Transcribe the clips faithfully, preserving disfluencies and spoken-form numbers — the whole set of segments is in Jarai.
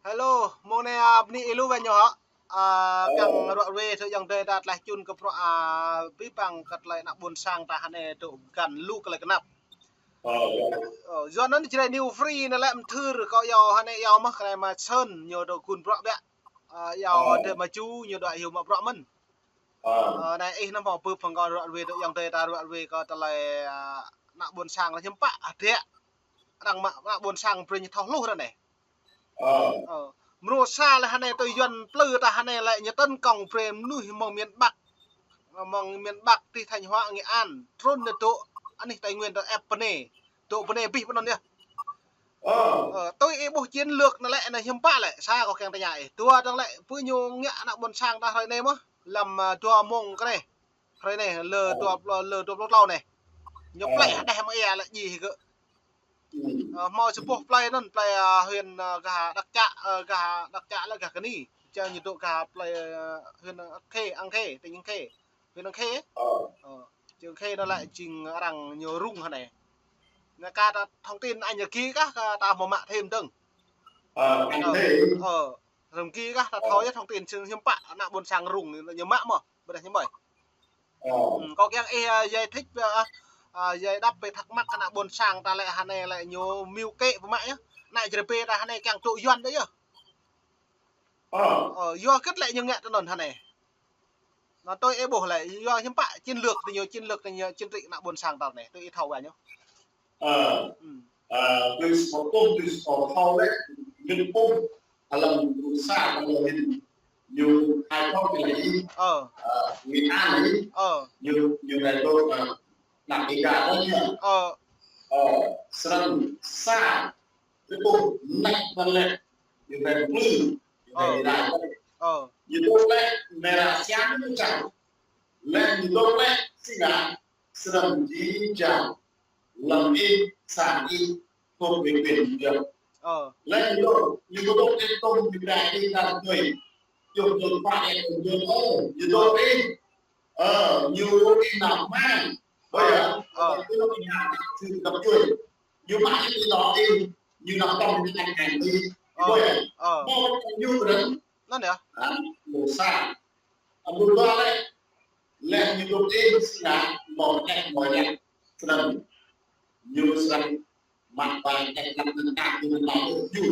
Hello, mông anai, a, bơni ih lu wai ñu hă? A, kiăng ruai ruai tơ ayŏng adơi ta tơlơi čun kơ prŏ, a, abih bang kơ tơlơi ană ƀôn sang ta hơnai tŭ găn lu kơ tơlơi kơnăp. Ơ, yua anŭn Jrai New Free anai lĕ mơthưr kơ yua hơnai yua mơ̆ kơ anai mă Sơn ñu dŏ gun prŏ biă. A, yua Ơ. Adơi Maju ñu dŏ hyu mă prŏ mơ̆n. Ơ. Ơ, anai ih nao mơ̆ bưp hăng kơ ruai ruai tơ ayŏng adơi ta ruai ruai kơ tơlơi, a, ană ƀôn sang lĕ hiưm pă hơdră. Arăng mă ană ƀôn sang brơi ñu thâo hluh ră anai. Ơ. Ơ, mrô sa lĕ hơnai tơ Yuan plư ta hơnai lĕ ñu tấn công brơi mơnuih mơ̆ng miền Bắc. Mơ̆ng miền Bắc tih Thanh Hóa, Nghệ An. Trŭn ñu dŏ anih Tây Nguyên ta ĕp bơnai. Dŏ bơnai abih pơ anŭn yơh. Ơ. Ơ, tui ih ƀuh chiến lược anai lĕ anai hiưm pă lĕ, sa kâo kiăng tơña ih. Dua dơ̆ng lĕ, pơ ñu ngă ană ƀôn sang ta hrơi anai mơ̆, lăm, a, dua mông kơ anai. Hrơi anai, lơ Ơ. dua pluh, lơ dua pluh klâo anai. Ñu Ơ. Plơi hơđeh mơ̆ ia lĕ djai hĭ gơ̆. Ơ, hmâo sa boh plơi anŭn, plơi, a, huyện, a, gah Đăk Čă, ơ, gah Đăk Čă lĕ gah kơ anai. Čang ñu dŏ gah plơi, a, huyện An Khê, An Khê, tỉnh An Khê. Huyện An Khê. Ơ. Ơ, čang An Khê anŭn lĕ jing arăng ñu rŭng hơnai. Anai kơ ta thông tin anai gih kah, kơ ta hmâo mă thêm dơ̆ng. Ơ, An Khê. Ơ, rơ̆ng gih kah ta thâo yơh thông tin sing hiưm pă ană ƀôn sang rŭng ñu mă mơ̆, ƀôdah ñu ƀơi. Ơ. Ưm, kâo kiăng ih, a, giải thích, a, a, giải đáp pơ thắc mắc ană ƀôn sang ta lĕ hơnai lĕ ñu mơ̆ kĕ pơmă yơh. Ană Jrai pơ ta hơnai kiăng dŏ Yuan đôč yơh. Ơ. Ơ, yua hơget lĕ ñu ngă tơ anŭn hơnai. Anŭn tui ih ƀuh lĕ, yua hiưm pă chiến lược tơ ñu, chiến lược tơ ñu, chính trị ană ƀôn sang ta anai, tui ih thâo wai ñu. Ơ. Ưm. Ơ, tui ih thâo, tui ih thâo lĕ, ñu pŭ, hlăm mrô sa, hlăm ñu, ñu hai thâo kơ lĕ ih. Ơ. Ơ, Nghệ An ih. Ơ. Ñu, ñu hai thâo, ơ, năk ih gah anŭn yơh. Ơ. Ơ, srăng sa, Ñu dŏ năk mơlĕ, ñu ƀai plư, ñu ƀai Ơ. Rai. Ơ. Ñu dŏ lĕ, mơra siang ñu čang. Lĕ ñu dŏ lĕ, si ngă, srăng či čang. Lăm ih, sang ih, kơ ƀing ƀing ñu. Ơ. Lĕ ñu dŏ, ñu dŏ lĕ tŏng ñu ƀai ih kar tui. Ñu dŏ pă ih, ñu dŏ, ơ, ñu dŏ ih. Ơ, ñu dŏ ih nao mang. Ơ. Ơ. Ơ, ñu dŏ ih nao, sư kăp tui. Ñu mă ñu tui tŏ ih, ñu nao tŏng ñu nao ngang ih. Ơ, ƀuh yơh. Ơ. Mơ̆ ñu kơdơ̆ng. Anŭn yơh. Hă? Mrô sa. Mrô dua lĕ. Lĕ ñu dŏ ih, srăng mơ̆ lĕ mơ̆ lĕ. Srăng. Ñu srăng mă ƀai lĕ lăm nang ñu nao ñu.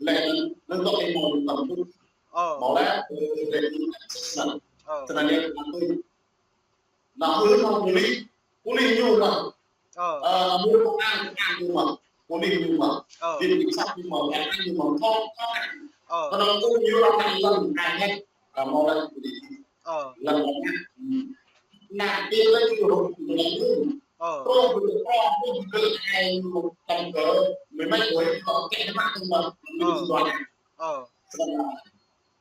Lĕ anŭn, anŭn dŏ ih mơ̆ ñu tŏng ñu. Ơ. Mơ̆ lĕ, ơ, lĕ ñu srăng. Ơ. Srăng lĕ anŭn. Nao hưn hăng pôlis, pôlis ñu mă. Ơ. Ơ, nao mơ̆ công an, công an ñu mă. Pôlis ñu mă. Ơ. Viện kiểm sát ñu mă, tòa án ñu mă, tho, tho án. Ơ. Kơnơ̆ng ôh ñu lăng lăng ai hết. Ơ, mơ̆ lăng pôlis. Ơ. Lăng lăng. Nă, pin lăng ñu hông, ñu lăng ñu. Ơ. Pro, pro, pro, pro, ai ñu tăm kơ, mười mấy tuổi, có kẻ nó mắc không mà, mình Ơ. Tòa án. Ơ. Srăng.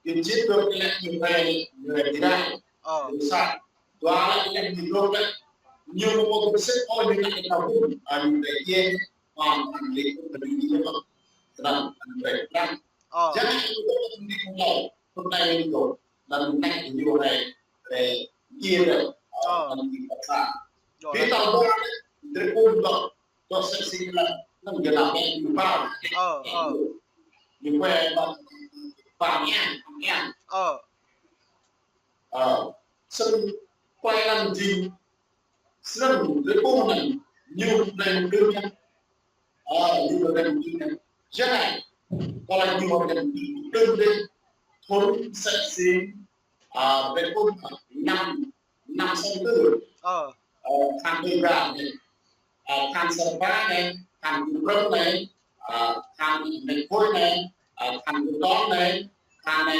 Ñu čih tơ kơ lĕ ñu ƀai, ñu ƀai rai. Ơ. Ñu sa. Dua lĕ ñu dŏ lĕ. Ñu mơ̆ mơ̆ tŭ sĭt ôh ñu ngă kơ thâo ƀuh. A, ñu ƀai yê. Mă mă lĕ kơ ñu ñu mă. Srăng, ñu ƀai srăng. Ơ. Jangan ñu dŏ kơ ñu ñu mă. Tơl anai ñu dŏ. Anŭn ñu ngă ñu ƀai. Ƀai yê ƀai. Ơ. Anŭn ñu ƀai sa. Ơ. Ƀi tơl dua lĕ. Drei ƀuh dŏ. Dŏ sĕ sĭ lĕ, anŭn gơnam ƀĕ ñu ƀă. Ơ, ơ. Ñu ƀĕ ƀă, ƀă ñang, ñang. Ơ. Ơ. Sĭt klei anŭn jing, sĭt drei ƀuh anŭn, ñu anŭn đưm ñang. Ơ, ñu anŭn đưm ñang. Jơnai, kơ lĕ ñu anŭn đưm đĕ, thŭn sĕ sĭ, a, drei ƀuh năm, năm sáu tư. Ơ. Ơ, than Đê Ga anai. Ơ, than Sa Pa anai, than Kru Prơ̆ng anai, ơ, than Mĕt Khôi anai, ơ, than Kru Ton anai, than, ơ,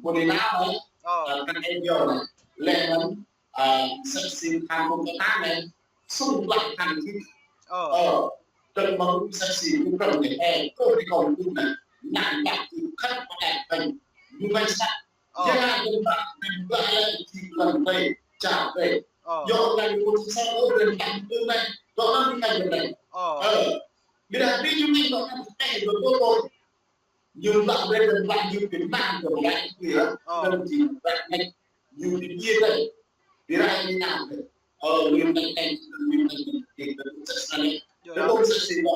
Pô Ni Nao anai, ơ, than Ê Diô anai. Lĕ anŭn, ơ, sĕ sĭ than Kru Ka Tang anai, sung lăng than kơ. Ơ. Ơ, tơl mơ̆ng sĕ sĭ Kru Prơ̆ng anai, ơ, kơ ti kông kŭn anai, năng đăk kơ khăt pơđai kơnh, ñu ƀai sat. Ơ. Yua anŭn ƀă, ƀă lĕ či lăng ƀai, čar ƀai. Ơ. Yua anŭn ñu ƀu sa ôh ƀai lăng ƀai ƀai. Dŏ anŭn ñu ƀai ƀai. Ơ. Ơ. Ƀiădah ƀing ñu ƀai dŏ anŭn ƀai dŏ dŏ dŏ. Ñu ƀă ƀai lăng ƀai ñu ƀai lăng dŏ lăng ƀai. Ơ. Lăng či ƀai lăng. Ñu ƀai ƀai ƀai. Ƀiădah ñu nao ƀai. Ơ, ñu ƀai ƀai, ñu ƀai ƀai. Ơ. Dŏ sĕ sĭ dŏ.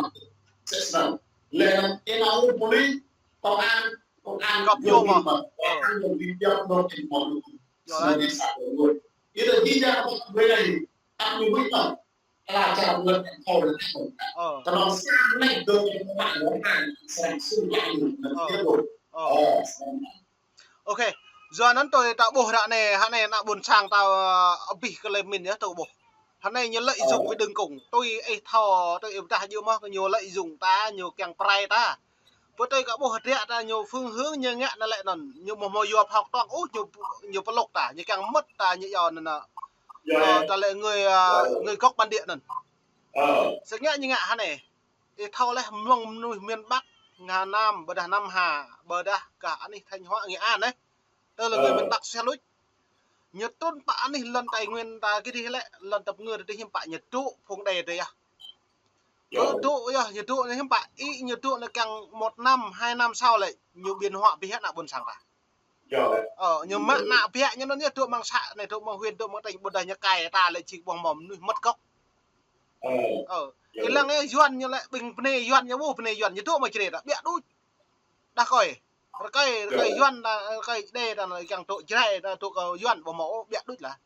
mă. Sẽ snăn. Lĕ anŭn, ih nao ur pôlis, công an, công an găp ñu mơ̆n. Công an ñu bi biă nô tin mơ̆n. Yơh. Snăn ñu sa đô đuaĭ. Ih ta jih jang ƀuh anai, ăt ñu ƀuh mơ̆n. Ala čar lĕ thâo lĕ thâo. Ơ. Kơnơ̆ng sa mĕt dơ̆ng mă lŏn an, sang sung lăi ñu, ñu Ơ. Ơ. Ơ, snăn. Ok. Yua anŭn tui ta ƀuh ră anai, hă anai ană ƀôn sang ta, ơ, abih kơ lĕ min yơh ta ƀuh. Hă anai ñu lợi dụng cái đường cùng. Tui ih thâo, tui ih pơdah yơh mơ̆, ñu lợi dụng ta, ñu kiăng prai ta. Pơ tui kơ ƀuh hơdră ta ñu phương hướng ñu ngă anŭn lĕ anŭn. Ñu mơ̆ mơ̆ yua phŏk tuang ôh, ñu, ñu pơlôk ta, ñu kiăng mơ̆t ta, ñu yua anŭn anŭn. Ơ, ta lĕ người, ơ, người gốc bản địa anŭn. Ơ. Sĭt ngă ñu ngă hă anai. Ih thâo lĕ mơ̆ng mơnuih miền Bắc, Hà Nam, ƀôdah Nam Hà, ƀôdah kah anih Thanh Hóa, Nghệ An anai. Tơ lĕ người miền Bắc sel luč. Ñu trŭn pă anih lŏn Tây Nguyên ta kơ dih lĕ, lŏn tơpă ngơ dih hiư̆m pă ñu dŏ phung đe dih yơh. Ñu dŏ yơh, ñu dŏ anai hiư̆m pă, ih ñu dŏ anai kiăng một năm, hai năm sau lĕ, ñu biến hóa biă ană ƀôn sang ta. Ơ, ñu mă ană biă ñu anŭn yơh dŏ mơ̆ng xã anai, dŏ mơ̆ng huyện, dŏ mơ̆ng tỉnh, ƀôdah ñu kai ta lĕ či ƀuh mơ̆ mơnuih mơ̆t gốc. Ơ, ih lăng yơh Yuan ñu lĕ ƀing bơnai Yuan ñu ƀu bơnai Yuan ñu dŏ mơ̆ng Jrai ta, biă đôč. Đah kơi, rơkơi Yuan ta, rơkơi đe ta anai kiăng dŏ Jrai ta dŏ kơ Yuan ƀu mơ̆ ôh, biă đôč lah.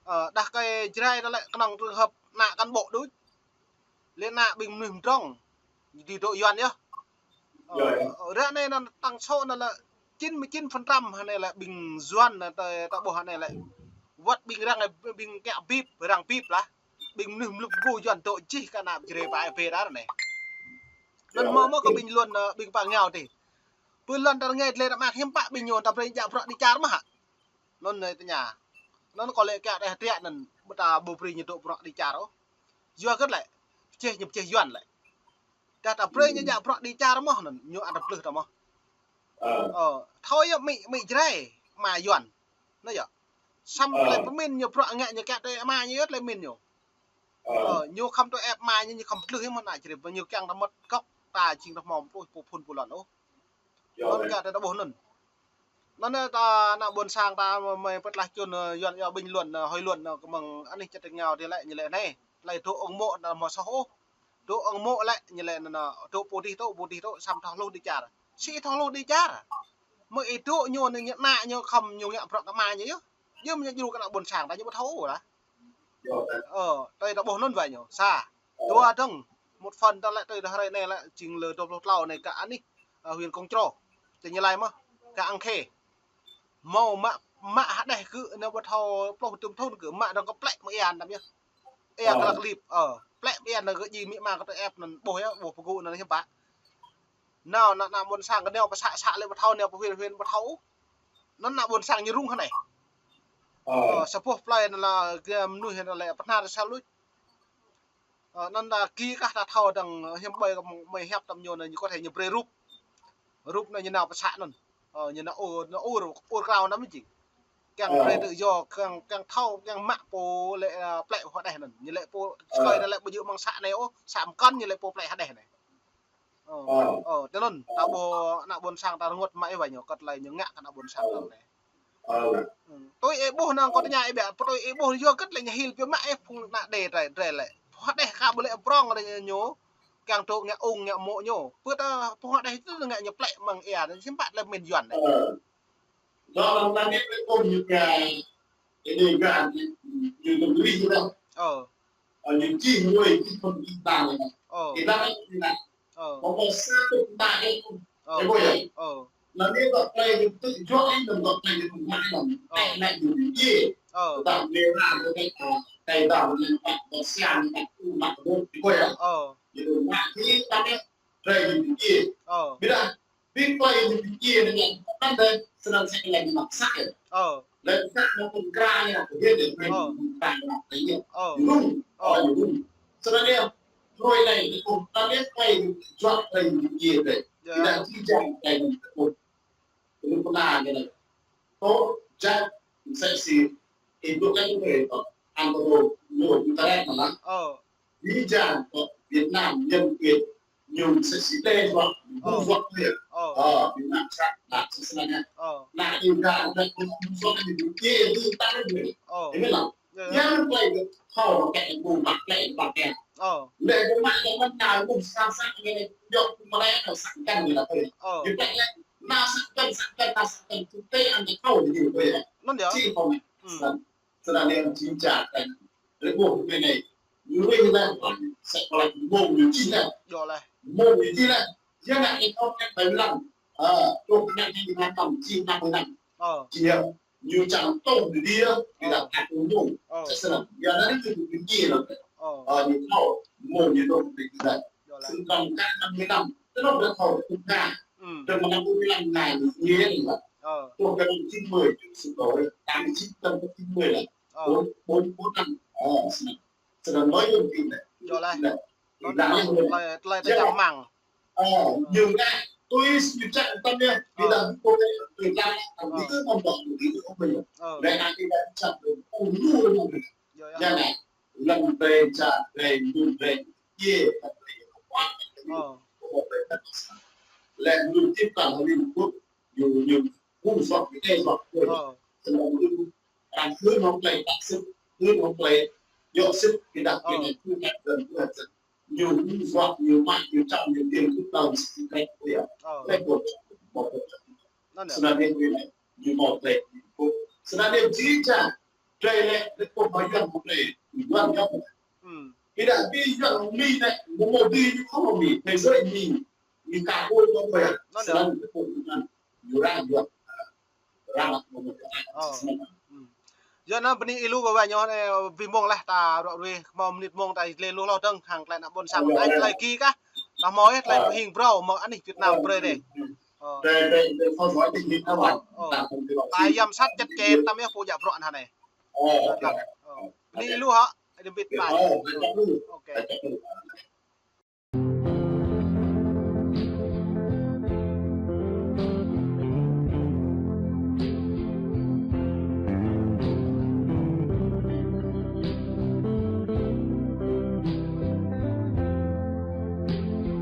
Ơ, đah kơi Jrai ta lĕ kơnơ̆ng trường hợp ană cán bộ đôč. Lĕ ană ƀing mơnuih mơdrŏng, dŏ dŏ Yuan yơh. Ơ, ră anai anŭn tăng số anŭn lĕ chín mươi chín phần trăm hă anai lĕ ƀing Yuan anŭn ta, ta ƀuh hă anai lĕ. Wơ̆t ƀing arăng, ƀing kiăng bip, arăng bip lah. Ƀing mơnuih mlŭk mgu Yuan dŏ jih kơ ană Jrai pă ih pơđar anai. Anŭn mơ̆ mơ̆ kơ ƀing Yuan, ơ, ƀing pă ngao dih. Pơ lŏn ta rơngai dlai ta mă hiư̆m pă ƀing ñu ta brơi djă bruă đi čar mơ̆ hă. Anŭn anai tơña. Anŭn kơ lĕ kiăng đe hơdră anŭn ƀu ta ƀu brơi ñu dŏ bruă đi čar ôh. Yua hơget lĕ. Pơjeh ñu pơjeh Yuan lĕ. Dah ta brơi ñu djă bruă đi čar mơ̆ anŭn ñu ăt plưh ta mơ̆. Ơ, thâo yơh mĭ, mĭ Jrai, ama Yuan. Anai yơh. Samơ̆ tơlơi pơmĭn ñu bruă ngă ñu kiăng tui ama ñu yơh tơlơi mĭn ñu. Ơ, ñu khŏm tui ĕp ama ñu, ñu khŏm plưh yơh mơ̆ ană Jrai, ñu kiăng ta mơ̆t gốc ta jing ta hmâo pluh pô phun pô lŏn ôh. Anŭn kiăng ta ƀuh anŭn. Anŭn ta ană ƀôn sang ta mơi pơtlaih čun, ơ, Yuan yơh bình luận, ơ, hội luận, ơ, kơ mơ̆ng anih čơt ngao dih lĕ ñu lĕ anai. Tơlơi dŏ ung mô̆ ta hmâo soh ôh. Dŏ ung mô̆ lĕ ñu lĕ anŭn, ơ, dŏ pô dih dŏ, pô dih dŏ, samơ̆ thâo hluh đi čar. Sĭ thâo hluh đi čar. Mơ̆ ih dŏ ñu anai ñu ană ñu khŏm ñu ngă bruă kơ ama ñu yơh. Yơh mơ̆ ñu djru kơ ană ƀôn sang ta ñu ƀu thâo ôh lah. Ơ, tui ta ƀuh anŭn wơ̆t ñu. Sa. Dua dơ̆ng. Một phần ta lĕ tui dah hrơi anai lĕ jing lơ dua pluh klâo anai kơ anih, ơ, huyện Công Trô. Tui ñu laĭ mơ̆. kơ ang khê. Hmâo mă, mă hơđeh kơ anai ƀu thâo pluh tơm thŭn kơ mă dơ̆ng kơ plĕ mă ia anŭn yơh. Ia kơ lăk lip, ơ, plĕ mă ia anŭn kơ djai mĭ ama kơ tơ ĕp anŭn ƀuh yơh, ƀuh pơgŭ anŭn hiư̆m pă. Nao, ană, ană ƀôn sang kơ nao pơ să, să lĕ ƀu thâo, nao pơ huyện, huyện ƀu thâo. Anŭn ană ƀôn sang ñu rŭng hơnai. Ơ, sa boh plơi anŭn lĕ gơ̆ mơnuih anŭn lĕ pơhnar sa luč. Ơ, anŭn ta ki kah ta thâo dơ̆ng hiư̆m ƀơi kơ mơi hiăp tơm ñu anŭn ñu có thể ñu brơi rup. Rup anŭn ñu nao pơ să anŭn. Ơ, ñu nao ur, nao ur, ur krao anŭn mơ̆n jing. Kiăng brơi tự do, kiăng, kiăng thâo, kiăng mă pô lĕ, ơ, plĕ pô hơđeh anŭn. Ñu lĕ pô, sơkơi anŭn lĕ ƀu djơ̆ mơ̆ng să anai ôh, să mơkăn ñu lĕ pô plĕ hơđeh anai. Ơ, ơ, tui anŭn, ta ƀuh ană ƀôn sang ta rơngot mă ih wă ñu, kơ tơlơi ñu ngă kơ ană ƀôn sang ta anai. Tui ih ƀuh anŭn kâo tơña ih biă, pơtui ih ƀuh yua kơ tơlơi ñu hil biă mă ih phung ană đe drơi, drơi lĕ. Pô hơđeh ka ƀu lĕ prong lĕ ñu, kiăng tŭ ngă ung ngă mô̆ ñu. Pơ ta pô hơđeh tŭ ngă ñu plĕ mơ̆ng ia, anŭn hiư̆m pă lĕ mĭn Yuan anai. Ơ. Dŏ lăm ta anai ƀu ƀuh ñu kơ, anai kơ ñu, ñu tơm rih ñu. Ơ. Ơ, ñu čih ñu, čih phŭn čih ta anai. Ơ. Kơ ta anai, kơ ta anai. Ơ. Mơ̆ mơ̆ sa tŭ ta anai. Ơ. Ơ, ƀuh yơh. Ơ. Anŭn anai dŏ plơi ñu tŭ juă anai, anŭn dŏ plơi ñu tŭ mă anŭn. Ơ. Anai ñu djai. Ơ. Tơdah anai ra anai, ơ, tơdah anai pă, dŏ siang anai pă, tŭ mă tơƀuh, ƀuh yơh. Ơ. Ñu tŭ mă, ñu ta anai, drơi ñu djai. Ơ. Ƀiădah Ƀing plơi ñu ƀing djai anai, anŭn dêh, sơnăn sek lĕ ñu mă pơsăk yơh. Ơ. Lĕ pơsăk mơ̆ng pơkra ñu, kơ djai dêh, mơ̆ng pơkra ñu mă pơsăk yơh. Ơ. Ñu rŭng, ơ, ñu rŭng. Sơnăn yơh, hrơi anai, ñu kơkuh, anŭn dêh plơi ñu, juă plơi ñu ƀing djai dêh. Yơh. Ñu dah či jang plơi ñu kơkuh. Ñu pơna ñu anai. Tŏ, jang, msĕ si, ih dŏ anai ñu kơ tŏ, ăn kơ tŏ, ñu, ñu ta rek mơ̆n lah. Ơ. Ƀing jang kơ Việt Nam nhân quyền ñu msĕ si đe dọa, ƀu dọa kơ yơh. Ơ. Ơ, Việt Nam sat, sat sơnăn yơh. Ơ. Ană Đêga, ană ƀu dọa ñu ƀu djai, ñu ta rek ñu. Ơ. Ih mĭn lah. Yơh, yơh. Yang plơi kơ thâo kơ ƀu mă plơi ƀu kơ. Ơ. Lĕ kơ mă kơ mă ta ƀu sa sa ñu yơh, ƀu mă lĕ kơ sa kăn ñu lah kơ. Ơ. Ñu plơi lĕ, na sa kăn, sa kăn, na sa kăn, thực tế ăn kơ thâo ñu kơ yơh. Anŭn yơh. Či thâo. Ơ. Sơnăn. Sơnăn anai či ča kơ. Rơgoh mơ̆ng anai. Ñu rơgoh lĕ, sek pơlăk mông ñu čih lĕ. Djơ̆ lĕ. Mông ñu čih lĕ. Yua anai ih thâo kơ ƀai lăng. Ơ, tŏ kơ anai ñu ngă năm, či năm mươi năm. Ơ. Či yơh. Ñu čang tŏng dih dih, ơ, ƀiădah kơ mông. Ơ. Sek sơnăn. Yua anai ñu tŭ ƀing djai lăng. Ơ. Ơ, ñu thâo. Mông ñu tŏng ƀing djai. Djơ̆ lĕ. Sơnăn kơ năm mươi năm. Tơlơi ƀu thâo tŭ ngă. Ơ. Tơlơi năm mươi năm ngă ñu djai lăng. Ơ. Tŏ kơ năm chín mươi, sư̆ đôč, tám mươi chín, tăm kơ chín mươi lĕ. Ơ. Bốn, bốn, bốn năm. Ơ, sơnăn. Sơnăn nói luôn tin lĕ. Djơ̆ lĕ. Tin lĕ. Anŭn anai, tơlơi, tơlơi ta čang mơ̆ng. Ơ, ñu ngă, tui si ñu čang tăm yơh, ƀiădah kơ tui lăng, tui tăm, tui tăm, tui tăm. Ơ. Lĕ anai ih dah čang, ƀu ñu, ƀu ñu. Yơh, yơh. Yua anai, lăng drơi čang, drơi ñu, drơi djai, drơi ñu. Ơ. Lĕ ñu tiếp cận Liên Hợp Quốc, ñu, ñu, ñu sọt, ñu tê sọt, ñu. Ơ. Sơnăn ñu, arăng hưn hăng plơi, tăk sĭt, hưn hăng plơi, djŏ sĭt, ƀiădah, ơ, ƀiădah, ñu ngă dơ̆ng, ñu ngă dơ̆ng. Ñu, ñu sọt, ñu mă, ñu čăm, ñu tiêm, ñu tao, ñu sĭt, ñu krek, ñu. Ơ. Lĕ ƀu, ƀu, ƀu. Anŭn yơh. Sơnăn ñu, ñu, ñu mă plơi, ñu. Sơnăn ñu či ča, drơi lĕ, lĕ ƀu hmâo Yuan mă plơi, Yuan yơh. Ơ. Ƀiădah ƀing Yuan mă Mi lĕ, mơ̆ mơ̆ ƀing ñu khŏm mă Mi, thế giới Mi, Mi ka ƀu mă plơi. Anŭn yơh. Sơnăn ñu ƀu mă, ñu răng Yuan. Ơ. Yua anŭn bơni ih lu kơ wa ñu anai, ơ, ƀing mông leh ta rŏ rui, hmâo mơnit mông ta lĕ lu hlâo dơ̆ng, hăng tơlơi ană ƀôn sang. Ai tơlơi ki kah, ta hmâo ih, tơlơi hing brâo, mơ̆ng anih Việt Nam brơi dêh. Ơ. Ơ. Ta yăm sat čăt čen, tăm yơh pô djă bruă anai. Ơ. Bơni ih lu hă, ih đơ̆m bit ƀai. Ơ.